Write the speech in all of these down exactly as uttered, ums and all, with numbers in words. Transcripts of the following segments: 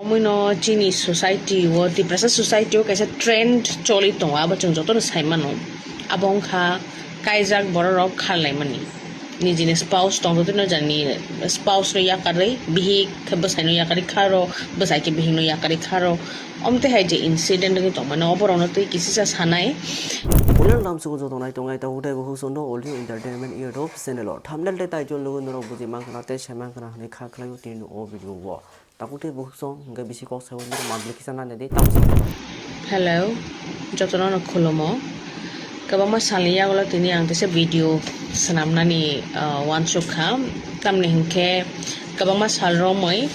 Omoino chini society o, Tiprasa society o kaisa trend choli tongo, abo chwng jotono sai mano. Abo wngkha kaijak borok rok kharlaimani. Nijini spouse tongtotino jani spouse no yakarwi bihik khe bwsaino yakarwi kharo, bwsai khe bihikno yakarwi kharo. Omte hai je incident wngwi tongmani, oborokno twi kisisa sanai. Ulang namsugo joto nai tongnai tabuk tei bukhuk sono Audio Entertainment YouTube channel o. Thumbnail tei title nugwi norok buji mankha tei sai mankha hwnwi kha khlaio tini o video o. Tabuk tei bukhuk song hwnkhe bisi kok saui norok mabli kisa nani di tabuk. Hello, jotono no khulumo. Kwbangma salni yagulo tini ang teisa video swnamnani, ah, uansuk kha. Tamni hwnkhe kwbangma sal romwi,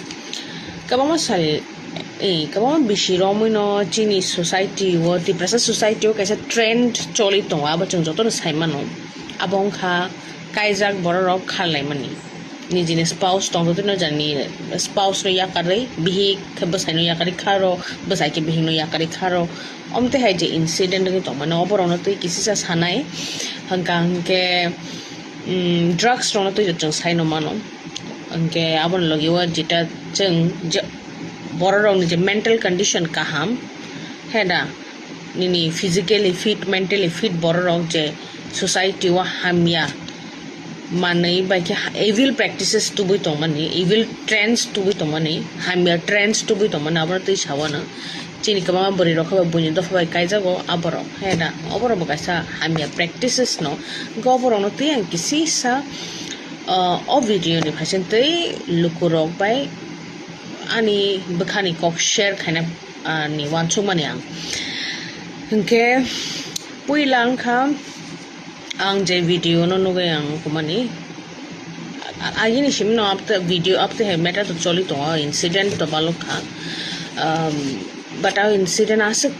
kwbangma sal, eh, kwbangma bisi romwino chini society o, Tiprasa society o kaisa trend choli tongo, abo chwng jotono sai mano. Abo wngkha kaijak borok rok kharlaimani. Nijini spouse tongtotino jani spouse no yakarwi bihik khe bwsaino yakarwi kharo, bwsai khe bihikno yakarwi kharo. Omte hai je incident wngwi tongmani, oborokno twi kisisa sanai. Hwnkha hwnkhe, mm, drugs rokno twi chwng saino mano. Hwnkhe aboni logi o jeta chwng je borok rokni je mental condition kaham, heda nini physically fit, mentally fit borok rok je society o hamya manwi bai khe ha-, evil practices tubui tongmani, evil trends tubui tongmani, hamya trends tubui tongmani, abono twi sawano. Chini kwbangma bwrwi rok khe buini dopha bai kaijago aborok, heda oborok bo kaisa hamya practices no. Hwnkhe oborokno twi ang kisisa, ah, o video ni phaising twi lukurok bai ani bwkhani kok share khaina, ah, ni uansukmani ang. Hwnkhe puila wngkha ang je video no nugwi ang kumani, a-, agini simi no update video update hai matter to choli tongo, incident to balok kha. Um, but a incident aswk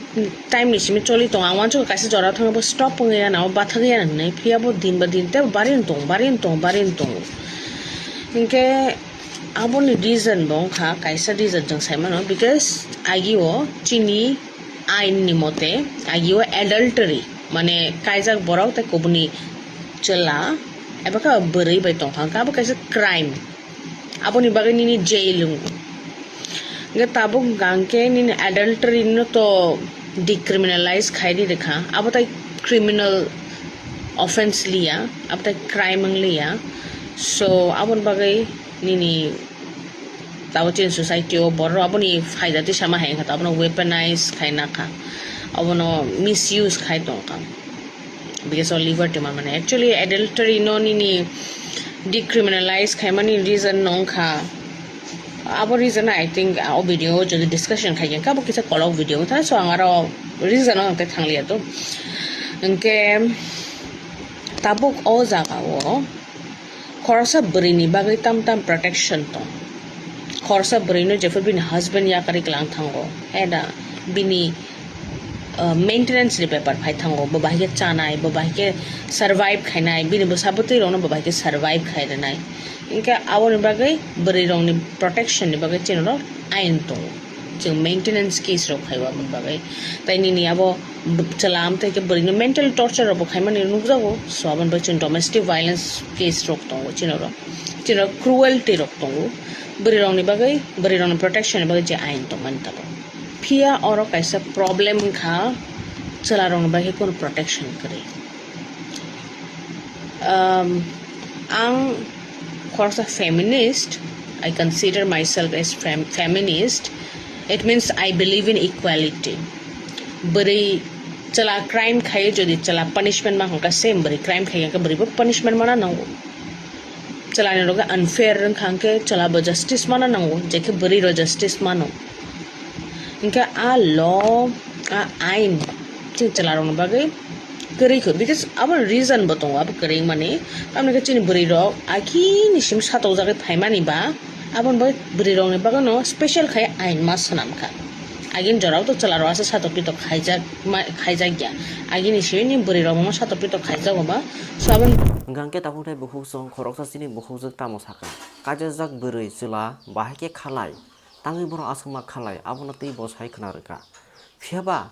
time ni simi choli tongo, ang uansukha kaisa jora thangwi bo stop wngwi ya na, o bathagwi ya na hinwi, phiya bo din ba din tei bari wng tongo, bari wng tongo, bari wng tongo. Hwnkhe aboni reason bo wngkha, kaisa reason chwng sai mano, because agi o chini ain ni mote agi o adultery, mane kaijak borok tei kubuni chwla eba khe bwrwi bai tongkha, hwnkhe abo kaisa crime, aboni bagwi nini jail wngo. Hwnkhe tabuk hwnkha hwnkhe nini adultery no to decriminalize khai di rwkha, abo tai criminal offense liya, abo tai crime wng liya. So aboni bagwi nini tabuk chini society o borok aboni phaida twi sama hai wngkha, abono weaponize khai nakha, abono misuse khai tongkha. Because o liberty manmani, actually adultery no nini decriminalize khaimani reason no wngkha. Abo reason I think, ah, o video o jodi discussion khai khe abo kisa kolok video wngkha, so ang aro reason o hwnkhe thangliya to. Hwnkhe tabuk o jaga o khoroksa bwrwi ni bagwi tam tam protection tong. Khoroksa bwrwi no jephuru bini husband yakarwi kwlang thango, heda bini, uh, maintenance ni bepar phai thango, bo bahai khe chanai, bo bahai khe survive khainai, bini bwsa bwtwi rokno bo bahai khe survive khai rwnai. Hwnkhe aboni bagwi bwrwi rokni protection ni bagwi chini rok ain tongo. Chwng maintenance case rok khai o aboni bagwi. Tai nini abo chwla amtwi khe bwrwino mental torture rok bo khaimani nukjago. So aboni bagwi chwng domestic violence case rok tongo chini rok. Chini rok cruelty rok tongo. Bwrwi rokni bagwi, bwrwi rokni protection ni bagwi je ain tongmani tabuk. Phiya oro kaisa problem wngkha, chwla rokni bagwi kunu protection kwrwi. Um, ang khoroksa feminist, I consider myself as fem-, feminist. It means I believe in equality. Bwrwi chwla crime khaio, jodi chwla punishment ma hwnka same bwrwi crime khaio hwnka bwrwi bo punishment mana nango. Chwla ni rok unfair wngkha hwnkhe chwla bo justice mana nango, je khe bwrwi rok justice mano. Hwnkhe a law, a ain chwng chwla rokni bagwi kwrwi kho, because abo reason bo tongo abo kwrwi mani. Tamoni khe chini bwrwi rok agini sim satokjagwi phaimani ba, aboni bagwi bwrwi rokni bagwi no special khai ain ma swnam kha. Agini jora o to chwla rok asa satok pitok khaijak ma, khaijak ya. Agini simi ni bwrwi rok no satok pitok khaijago ba. So aboni hwnkha hwnkhe tabuk tei bukhuk song khoroksa chini bukhukjwk tamo sakha, kaijajak bwrwi chwla bahai khe khalai. Tangwi borok aswkma khalai, abono twi bo sai khna rwkha. Phiya ba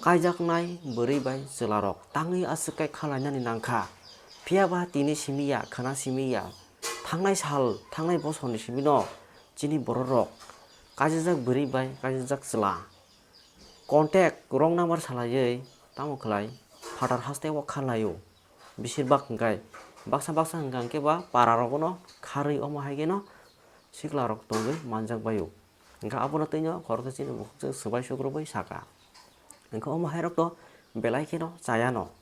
kaijaknai bwrwi bai chwlarok tangwi aswk kai khalainani nangkha. Phiya ba tini simi ya, khna simi ya. Thangnai sal, thangnai bosorni simi no chini bororok kasijak bwrwi bai kasijak chwla contact wrong number salaiwi tamo khlai phatar haste o kharlaio. Bisir bak hwnkhe baksa baksa hwnkha hwnkhe ba para rogono kharwi omo hai kheno sikla rok tongwi manjak baio. Hwnkhe abono twino khoroksa chini bukhuk swbai sukrubwi saka. Hwnkhe omo hai rok to belai kheno chayano.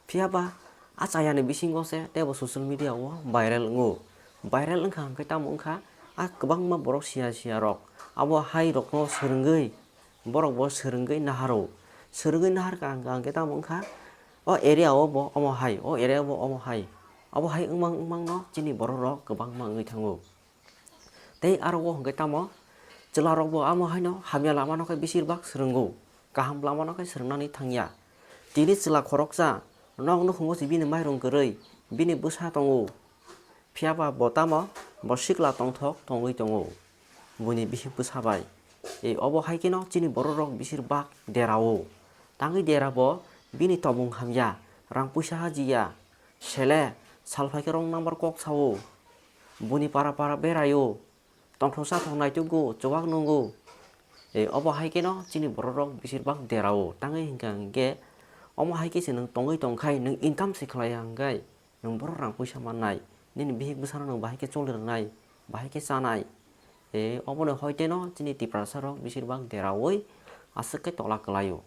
Phiya ba a chayani bisingo se teibo social media o viral wngo. Viral wngkha hwnkhe tamo wngkha a kwbangma borok siya siya rok. Abo hai rokno swrwngwi borok bo swrwngwi naharo. Swrwngwi naharkha hwnkha hwnkhe tamo wngkha o area o bo omo hai, o area o bo omo hai. Abo hai wngmang wngmangno chini borok rok kwbangma wngwi thango. Tei aro o hwnkhe tamo chwla rok bo amo haino hamya lama no khe bisir bak swrwngo, kaham lama no khe swrwngnani thangya. Tini chwla khoroksa nok nukhungo se bini mairung kwrwi, bini bwsa tongo. Phiya ba bo tamo bo sikla tongthok tongwi tongo, buini bihik bwsa bai. E obo hai kheno chini borok rok bisir bak derao. Tangwi dera bo bini tongmung hamya, rang puisa hajiya. Sele, sal phai khe wrong number kok sao. Buini para para beraio. Tongthok sathok naitugo, chuwak nungo. E, obo hai kheno chini borok rok bisir bak derao. Tangwi hwnkha hwnkhe omo hai khe se nwng tongwi tongkhai, nwng income se khlaiya hwnkhe nwng borok rang puisa mannai. Nini bihik bwsano nwng bahai khe choli rwnai, bahai khe chanai. E, obono hoi teno chini Tiprasa rok bisir bak deraui aswk khe tola kwlaio.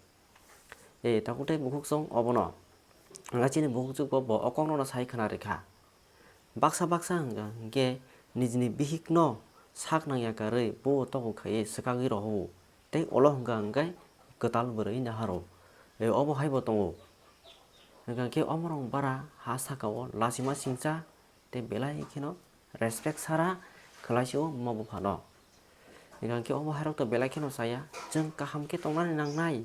E, tabuk tei bukhuk chwng obono. Hwnkhe chini bukhuk chwng bo, bo o kokno sai khna rikha. Baksa baksa hwnkha hwnkhe nijini bihikno sak nangya karwi bo tongwi khaiwi swkagwi rohoro. Tei ulo hwnkha hwnkhe kwtal bwrwi naharo. E, obo hai bo tongo. Hwnkha hwnkhe omorok bara ha sakao lachima singcha tei belai kheno respect sara khwlaisio ma buphano. Hwnkha hwnkhe omo hairok to belai kheno chaya. Chwng kaham khe tongnani nangnai.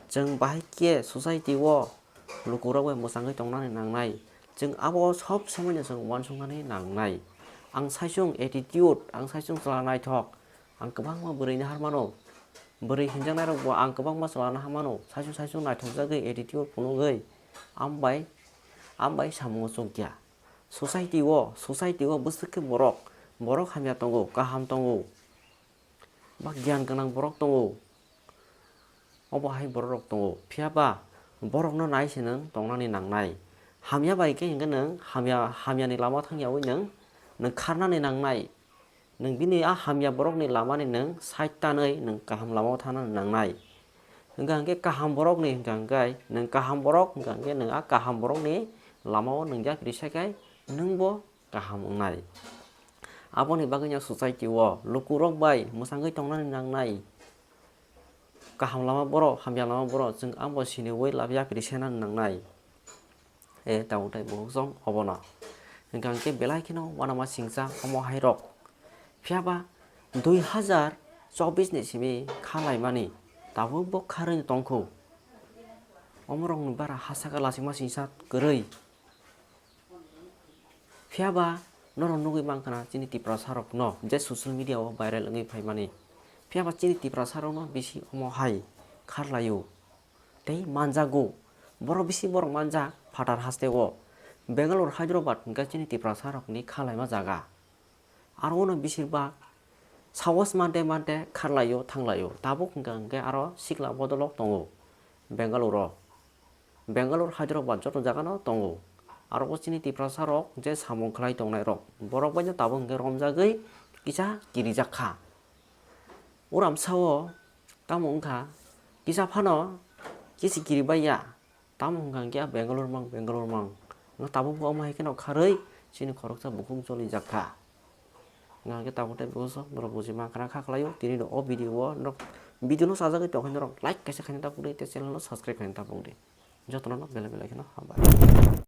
Chwng bahai khe society o lukurok bai mwchangwi tongnani nangnai. Chwng abo sob somoino chwng uansuknani nangnai. Ang saichung attitude, ang saichung chwla naithok, ang kwbangma bwrwini har mano. Bwrwi hinjaknairokbo ang kwbangma chwlano ha mano. Saichung saichung naithokjagwi attitude phunugwi ambai, ambai samungo chukya. Society o, society o bwswk khe borok, borok hamya tongo, kaham tongo. Ba giyan gwnang borok tongo. Obo hai borok rok tongo. Phiya ba borokno nai se nwng tongnani nangnai. Hamya bai khe hwnkhe nwng hamya, hamyani lama thangyaui nwng, nwng kharnani nangnai. Nwng bini a hamya borokni lamani nwng side tanwi nwng kaham lamao thangnani nangnai. Hwnkha hwnkhe kaham borokni hwnkha hwnkhe nwng kaham borok hwnkha hwnkhe nwng a kaham borokni lamao nwngjak risa khe nwngbo kaham wngnai. Aboni bagwino society o lukurok bai mwchangwi tongnani nangnai. Kaham lama borok, hamya lama borok, chwng abo siniui labya kri senani nangnai. E, tabuk tei bukhuk chwng obono. Hwnkha hwnkhe belai kheno uanama singcha omo hai rok. Phiya ba dui hazar chobbish ni simi kha laimani tabuk bo kharwi tongkhu. Omorokni bara ha saka lachima singcha kwrwi. Phiya ba norok nugui mankha na chini Tiprasa rokno je social media o viral wngwi phaimani. Phiya ba chini Tiprasa rokno bisi omo hai kharlaio tei manjago. Borok bisi borok manjak phatar haste o. Bangalore, Hyderabad hwnkhe chini Tiprasa rokni kha laima jaga. Aro uno bisir bak sahos mante mante kharlaio thanglaio. Tabuk hwnkha hwnkhe aro sikla bodolok tongo Bangalore o. Bangalore, Hyderabad joto jagano tongo. Aro bo chini Tiprasa rok je samung khlai tongnai rok, borok bai no tabuk hwnkhe romjagwi kisa kirijak kha. Uramsa o tamo wngkha kisa phano kisi kiribaiya, tamo hwnkha hwnkhe a Bangalore mang, Bangalore mang. Wngkha tabuk bo omo hai kheno kharwi chini khoroksa bukhuk jolijak kha. Hwnkha hwnkhe tabuk tei buso norok buji mankha na kha khlaio. Tini no o video o norok video no sajagwi tongkhe norok like kaisa khaina ta pudi tei channel no subscribe khaina ta pudi. Jotono no belai belai kheno hambai.